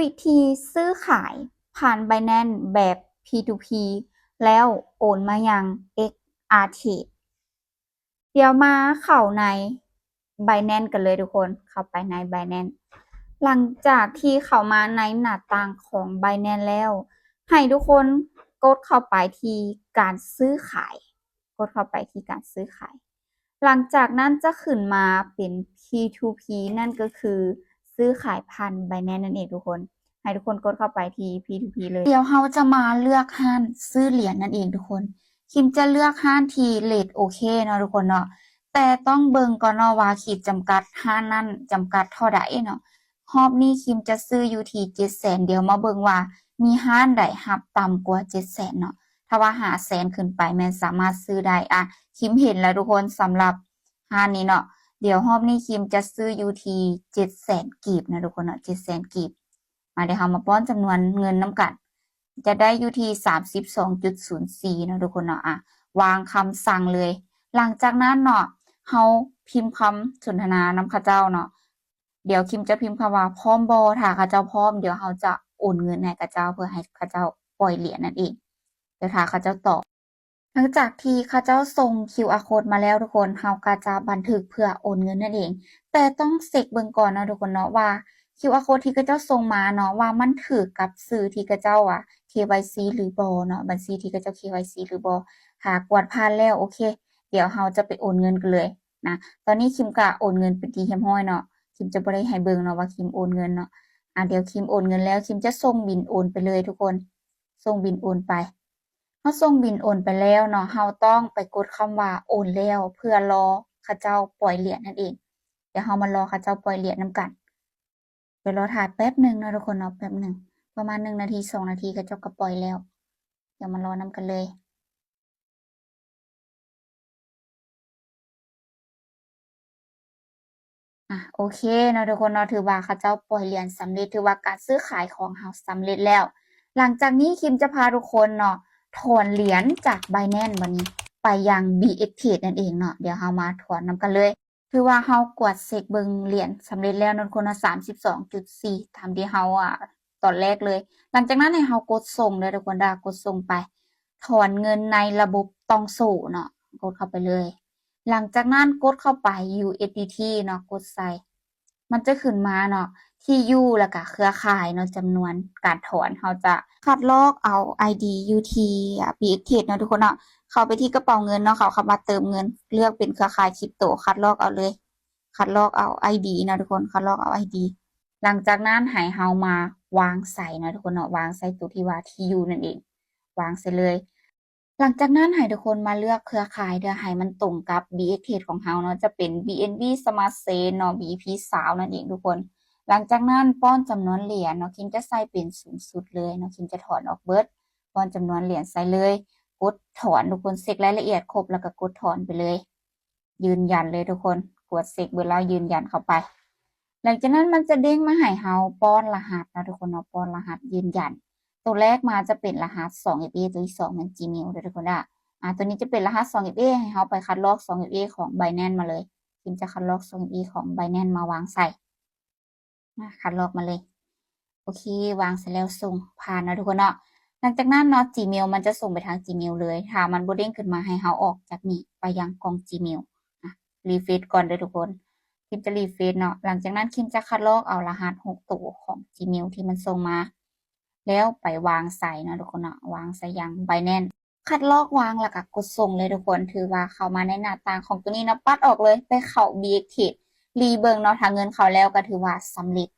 ວິທີຊື້ຂາຍຜ່ານ Binance ແບບ P two P ແລ້ວໂອນມາຍັງ XRT ດຽວມາເຂົ້າໃນ Binance ກັນເລີຍທຸກຄົນ, ເຂົ້າໄປໃນ Binance. ຫຼັງຈາກທີ່ເຂົ້າມາໃນໜ້າຕ່າງຂອງ Binance ແລ້ວ ໃຫ້ທຸກຄົນກົດເຂົ້າໄປທີ່ການຊື້ຂາຍ, ກົດເຂົ້າໄປທີ່ການຊື້ຂາຍ. ຫຼັງຈາກນັ້ນຈະຂຶ້ນມາເປັນ P two P ນັ້ນກໍຄືຊື້ຂາຍຜ່ານ Binance ນັ້ນເອງທຸກຄົນ. ໃຫ້ທຸກຄົນກົດເຂົ້າໄປທີ່ P two P ເລີຍ. ດຽວເຮົາຈະມາເລືອກຮ້ານຊື້ຫຼຽນນັ້ນເອງທຸກຄົນ. ຄິມຈະເລືອກຮ້ານທີ່ເຣດໂອເຄເນາະທຸກຄົນເນາະ, ແຕ່ຕ້ອງເບິ່ງກ່ອນເນາະວ່າຂີດຈຳກັດຮ້ານນັ້ນຈຳກັດເທົ່າໃດເນາະ. ຮອບນີ້ຄິມຈະຊື້ຢູ່ທີ່ເຈັດແສນ, ດຽວມາເບິ່ງວ່າມີຮ້ານໃດຮັບຕ່ຳກວ່າເຈັດແສນເນາະ. ຖ້າວ່າຫ້າແສນຂຶ້ນໄປແມ່ນສາມາດຊື້ໄດ້. ອະ ຄິມເຫັນແລ້ວທຸກຄົນ, ສຳລັບຮ້ານນີ້ເນາະ. ດຽວຮອບນີ້ຄິມຈະຊື້ຢູ່ທີ່ເຈັດແສນກີບເນາະທຸກຄົນເນາະ, ເຈັດແສນກີບ. ມາ ດຽວເຮົາມາປ້ອນຈຳນວນເງິນນຳກັນ, ຈະໄດ້ຢູ່ທີ່ສາມສິບສອງຈຸດສູນສີ່ເນາະທຸກຄົນເນາະ. ອະ ວາງຄຳສັ່ງເລີຍ. ຫຼັງຈາກນັ້ນເນາະ ເຮົາພິມຄຳສົນທະນານຳເຂົາເຈົ້າເນາະ. ດຽວຄິມຈະພິມຄຳວ່າ ພ້ອມບໍ່? ຖ້າເຂົາເຈົ້າພ້ອມ ດຽວເຮົາຈະໂອນເງິນໃຫ້ເຂົາເຈົ້າ ເພື່ອໃຫ້ເຂົາເຈົ້າປ່ອຍຫຼຽນນັ້ນເອງ. ດຽວຖ້າເຂົາເຈົ້າຕອບ. ຫຼັງຈາກທີ່ເຂົາເຈົ້າສົ່ງ QR code ມາແລ້ວທຸກຄົນ, ເຮົາກໍຈະບັນທຶກເພື່ອໂອນເງິນນັ້ນເອງ. ແຕ່ຕ້ອງເຊັກເບິ່ງກ່ອນເນາະທຸກຄົນເນາະ ວ່າ QR code ທີ່ເຂົາເຈົ້າສົ່ງມາເນາະ ວ່າມັນຖືກກັບຊື່ທີ່ເຂົາເຈົ້າ ອາ KYC ຫຼືບໍ່ເນາະ, ບັນຊີທີ່ເຂົາເຈົ້າ KYC ຫຼືບໍ່. ຖ້າກວດຜ່ານແລ້ວ ໂອເຄ, ດຽວເຮົາຈະໄປໂອນເງິນກັນເລີຍນະ. ຕອນນີ້ຄິມກະໂອນເງິນເປັນທີ່ຮຽບຮ້ອຍເນາະ, ຄິມຈະບໍ່ໄດ້ໃຫ້ເບິ່ງເນາະວ່າຄິມໂອນເງິນເນາະ. ອາ ດຽວຄິມໂອນເງິນແລ້ວ ຄິມຈະສົ່ງບິນໂອນໄປເລີຍທຸກຄົນ, ສົ່ງບິນໂອນໄປ. ເຮົາສົ່ງບິນໂອນໄປແລ້ວເນາະ, ເຮົາຕ້ອງໄປກົດຄຳວ່າໂອນແລ້ວ ເພື່ອລໍເຂົາເຈົ້າປ່ອຍຫຼຽນນັ້ນເອງ. ດຽວເຮົາມາລໍເຂົາເຈົ້າປ່ອຍຫຼຽນນຳກັນ. ດຽວລໍຖ້າແປັບໜຶ່ງເນາະທຸກຄົນເນາະ, ແປັບໜຶ່ງ, ປະມານໜຶ່ງນາທີ ສອງນາທີ ເຂົາເຈົ້າກໍປ່ອຍແລ້ວ. ດຽວມາລໍນຳກັນເລີຍ. ອາ ໂອເຄເນາະທຸກຄົນເນາະ, ຖືວ່າເຂົາເຈົ້າປ່ອຍຫຼຽນສຳເລັດ, ຖືວ່າການຊື້ຂາຍຂອງເຮົາສຳເລັດແລ້ວ. ຫຼັງຈາກນີ້ຄິມຈະພາທຸກຄົນເນາະ ຖອນຫຼຽນຈາກ Binance ບັດນີ້ໄປຍັງ BX Trade ນັ້ນເອງເນາະ. ດຽວເຮົາມາຖອນນຳກັນເລີຍ. ຖືວ່າເຮົາກວດເຊັກເບິ່ງຫຼຽນສຳເລັດແລ້ວເນາະທຸກຄົນເນາະ, ສາມສິບສອງຈຸດສີ່ ຕາມທີ່ເຮົາ ອາ ຕອນແລກເລີຍ. ຫຼັງຈາກນັ້ນໃຫ້ເຮົາກົດສົ່ງເດີທຸກຄົນເດີ, ກົດສົ່ງໄປ. ຖອນເງິນໃນລະບົບຕ່ອງໂສ້ເນາະ, ກົດເຂົ້າໄປເລີຍ. ຫຼັງຈາກນັ້ນກົດເຂົ້າໄປ USDT ເນາະ, ກົດໃສ່. ມັນຈະຂຶ້ນມາເນາະ ທີ່ຢູ່ ແລ້ວກະເຄືອຂ່າຍເນາະ, ຈຳນວນການຖອນ. ເຮົາຈະຄັດລອກເອົາ ID ຢູ່ທີ່ ອາ BX Trade ເນາະທຸກຄົນເນາະ. ເຂົ້າໄປທີ່ກະເປົາເງິນເນາະ, ເຂົ້າຄຳວ່າເຕີມເງິນ, ເລືອກເປັນເຄືອຂ່າຍ Crypto, ຄັດລອກເອົາເລີຍ. ຄັດລອກເອົາ ID ເນາະທຸກຄົນ, ຄັດລອກເອົາ ID. ຫຼັງຈາກນັ້ນໃຫ້ເຮົາມາວາງໃສ່ເນາະທຸກຄົນເນາະ, ວາງໃສ່ໂຕທີ່ວ່າທີ່ຢູ່ນັ້ນເອງ, ວາງໃສ່ເລີຍ. ຫຼັງຈາກນັ້ນໃຫ້ທຸກຄົນມາເລືອກເຄືອຂ່າຍເດີ, ໃຫ້ມັນຕົງກັບ BX Trade ຂອງເຮົາເນາະ, ຈະເປັນ BNB Smart Chain ເນາະ, BEP ຊາວນັ້ນເອງທຸກຄົນ. ຫຼັງຈາກນັ້ນປ້ອນຈຳນວນຫຼຽນເນາະ, ຄິມຈະໃສ່ເປັນສູງສຸດເລີຍເນາະ, ຄິມຈະຖອນອອກເບິດ. ປ້ອນຈຳນວນຫຼຽນໃສ່ເລີຍ, ກົດຖອນທຸກຄົນ, ເຊັກລາຍລະອຽດຄົບ ແລ້ວກໍກົດຖອນໄປເລີຍ. ຢືນຢັນເລີຍທຸກຄົນ, ກວດເຊັກເບິດແລ້ວຢືນຢັນເຂົ້າໄປ. ຫຼັງຈາກນັ້ນມັນຈະເດ້ງມາໃຫ້ເຮົາປ້ອນລະຫັດເນາະທຸກຄົນເນາະ, ປ້ອນລະຫັດຢືນຢັນ. ໂຕແລກມາຈະເປັນລະຫັດ ສອງເອັຟເອ, ໂຕທີສອງແມ່ນ Gmail ເດີທຸກຄົນເດີ. ອາ ໂຕນີ້ຈະເປັນລະຫັດ ສອງເອັຟເອ, ໃຫ້ເຮົາໄປຄັດລອກ ສອງເອັຟເອ ຂອງ Binance ມາເລີຍ. ຄິມຈະຄັດລອກ ສອງເອັຟເອ ຂອງ Binance ມາວາງໃສ່. ອາ ຄັດລອກມາເລີຍ. ໂອເຄ, ວາງໃສ່ແລ້ວສົ່ງຜ່ານເນາະທຸກຄົນເນາະ. ຫຼັງຈາກນັ້ນເນາະ Gmail ມັນຈະສົ່ງໄປທາງ Gmail ເລີຍ, ຖ້າມັນບໍ່ເດ້ງຂຶ້ນມາໃຫ້ເຮົາອອກຈາກນີ້ໄປຍັງກ່ອງ Gmail. ອາ refresh ກ່ອນເດີທຸກຄົນ. ຄິມຈະ refresh ເນາະ. ຫຼັງຈາກນັ້ນຄິມຈະຄັດລອກເອົາລະຫັດຫົກໂຕຂອງ Gmail ທີ່ມັນສົ່ງມາ ແລ້ວໄປວາງໃສ່ເນາະທຸກຄົນເນາະ, ວາງໃສ່ຍັງ Binance. ຄັດລອກວາງ ແລ້ວກໍກົດສົ່ງເລີຍທຸກຄົນ. ຖືວ່າເຂົ້າມາໃນໜ້າຕ່າງຂອງໂຕນີ້ເນາະ, ປັດອອກເລີຍ, ໄປເຂົ້າ BX Trade ລີເບິ່ງເນາະ, ຖ້າເງິນເຂົ້າແລ້ວກໍຖືວ່າສຳເລັດ